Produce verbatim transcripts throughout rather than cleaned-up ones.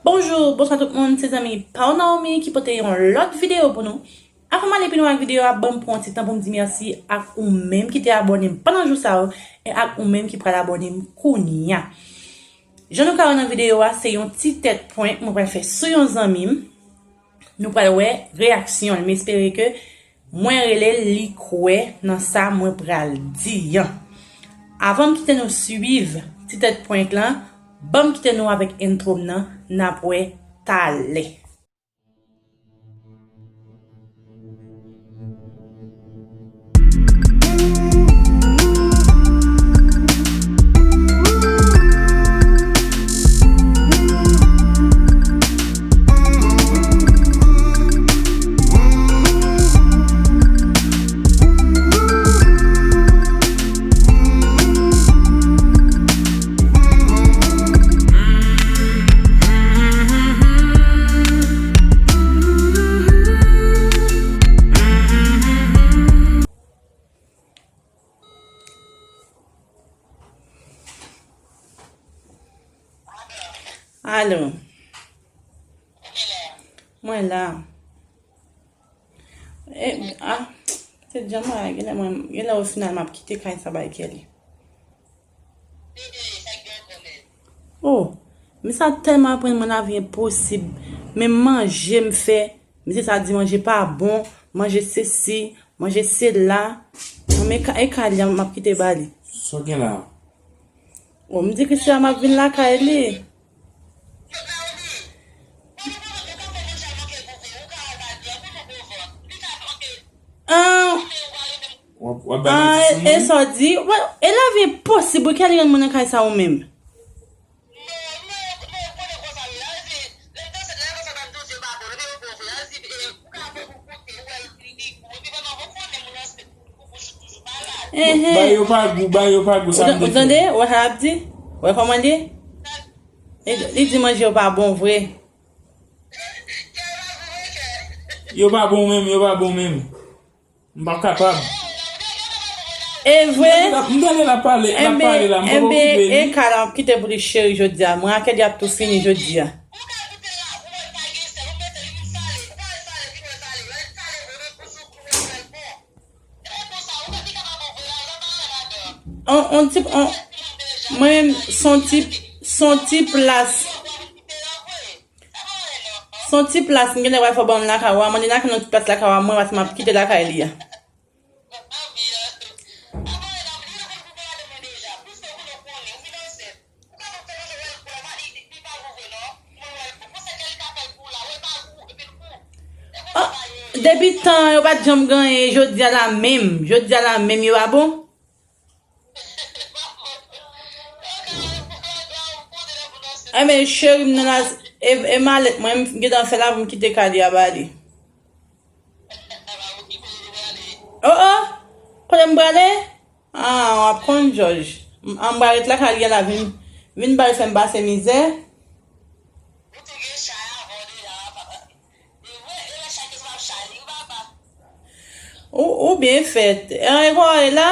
Bonjou, bonswa tout moun, se zanmi pa w Naomi ki pote yon lòt videyo pou nou. Avan m ale pi lwen ak videyo a, ban m pran yon ti tan pou m di mèsi ak ou menm ki te abòne m pandan jou sa yo, e ak ou menm ki pral abòne m kounye a. Jan nou ka wè nan videyo a, se yon ti tèt prank mwen pral fè sou yon zanmi m. Nou pral wè reyaksyon l. M espere ke mwen rele l, li kwè nan sa mwen pral di an. Avan m kite nou swiv ti tèt prank lan, ban m kite nou avèk entwo m nan, n ap wè talè. Alo. Mwen la. E, a, se djanm la, genlè mwen, genlè o final m ap kite kay sa bay Kelly. Oh, men sa tèlman aprann mwen lavi enposib. Men manje m fè, misye sa di manje pa bon, manje sesi, manje sela. Mwen men ka, e kay li a m ap kite ba li. Sa w gen la? Oh, m di Christian m ap vin lakay li. Ah, W ap, w ap bay ah, manti sou e, e moun? Sa w di? Wè, e lavi enposib, wi, Kelly rann mwen nan kay sa ou menm. Enhen. Bay yo pa gou, bay yo pa gou, sa m te fè. Ou tande? Wè sa l ap di? Wè kòman l ye? Li, li di manje yo pa bon vre. Yo pa bon menm, yo pa bon menm. M pa kapab. E vre? M tande l ap pale, l ap pale la, m poko okipe li. Enben, e kay la m ap kite pou li cheri jodi a. Mwen ak Kelly ap tou fini jodi a. On, on ti, on, mwen, se on ti, se on ti plas. Se on ti plas m genlè pral fè w ban m lakay ou a. Mande n ak yon ti plas lakay ou a, mwen, paske m ap kite lakay li a. Ah, depi tan yo pa t janm genyen, jodi a la menm, jodi a la menm yo pa bon. Enben, cheri m nan la, e, e malèt mwen, m gentan fè la pou m kite kay li a ba li. Oh, oh! Kote m prale? Ah, w ap konn jòj. M, m pral ret lakay li a la, vin, vin ba l fè m pase mizè. Ou, ou byen fèt. An, e kò w ye la?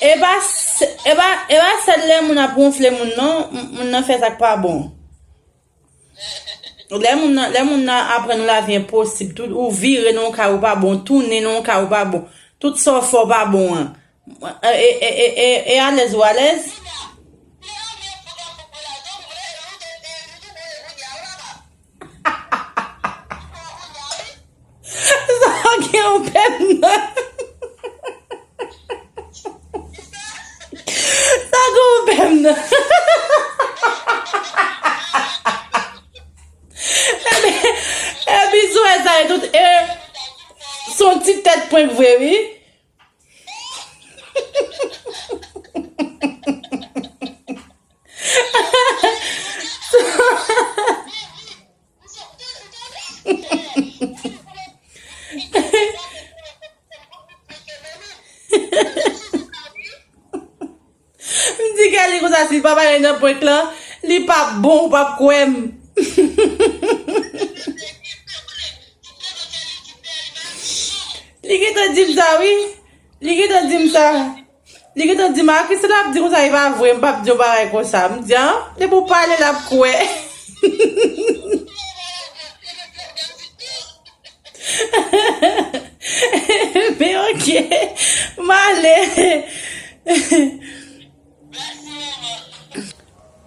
E pa s-, e pa, e pa sèl lè moun ap wonfle moun non, m-, moun nan fè sa k pa bon. Lè moun nan, lè moun nan aprann yon lavi enposib, tout, ou vire nan yon kay ou pa bon, tounen nan yon kay ou pa bon, tout sa w fè w pa bon an. E, e, e, e, e, e alèz ou alèz? Sa gen yon pèp nan. Sa gen yon pèp nan. Epi, epi, sou wè sa e tout, e, se yon ti tèt prank vre, wi. M di Kelly konsa, si l pa pale nan prank lan, li p ap bon, ou p ap kwè m. Li gentan di m sa, wi. Li gentan di m sa. Li gentan di m, "A, kisa l ap di konsa, e pa vre, m p ap di yon bagay konsa." M di, "A, depi w pale, l ap kwè." Men oke, m ale.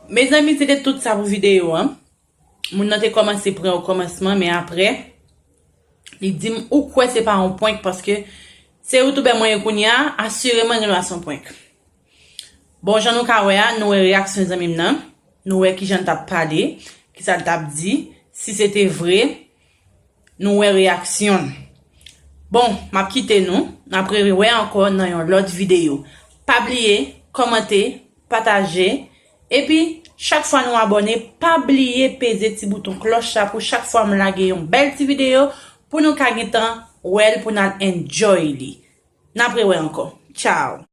Mezanmi, se te tout sa pou videyo an. Moun nan te kòmanse pran o kòmansman, men apre, li di m, "Ou kwè se pa yon prank, paske se youtubè mwen ye kounye a, asireman gen dwa se yon prank." Bon, jan nou ka wè a, nou wè reyaksyon zanmi m nan, nou wè kijan l t ap pale, kisa l t ap di, si se te vre, nou wè reyaksyon l. Bon, m ap kite nou, n ap rewè ankò nan yon lòt videyo. Pa bliye kòmante, pataje, epi chak fwa nou abòne, pa bliye peze ti bouton klòch la pou chak fwa m lage yon bèl ti videyo, pou nou ka gentan wè l, pou n al enjoy li. N ap rewè ankò. Tchao!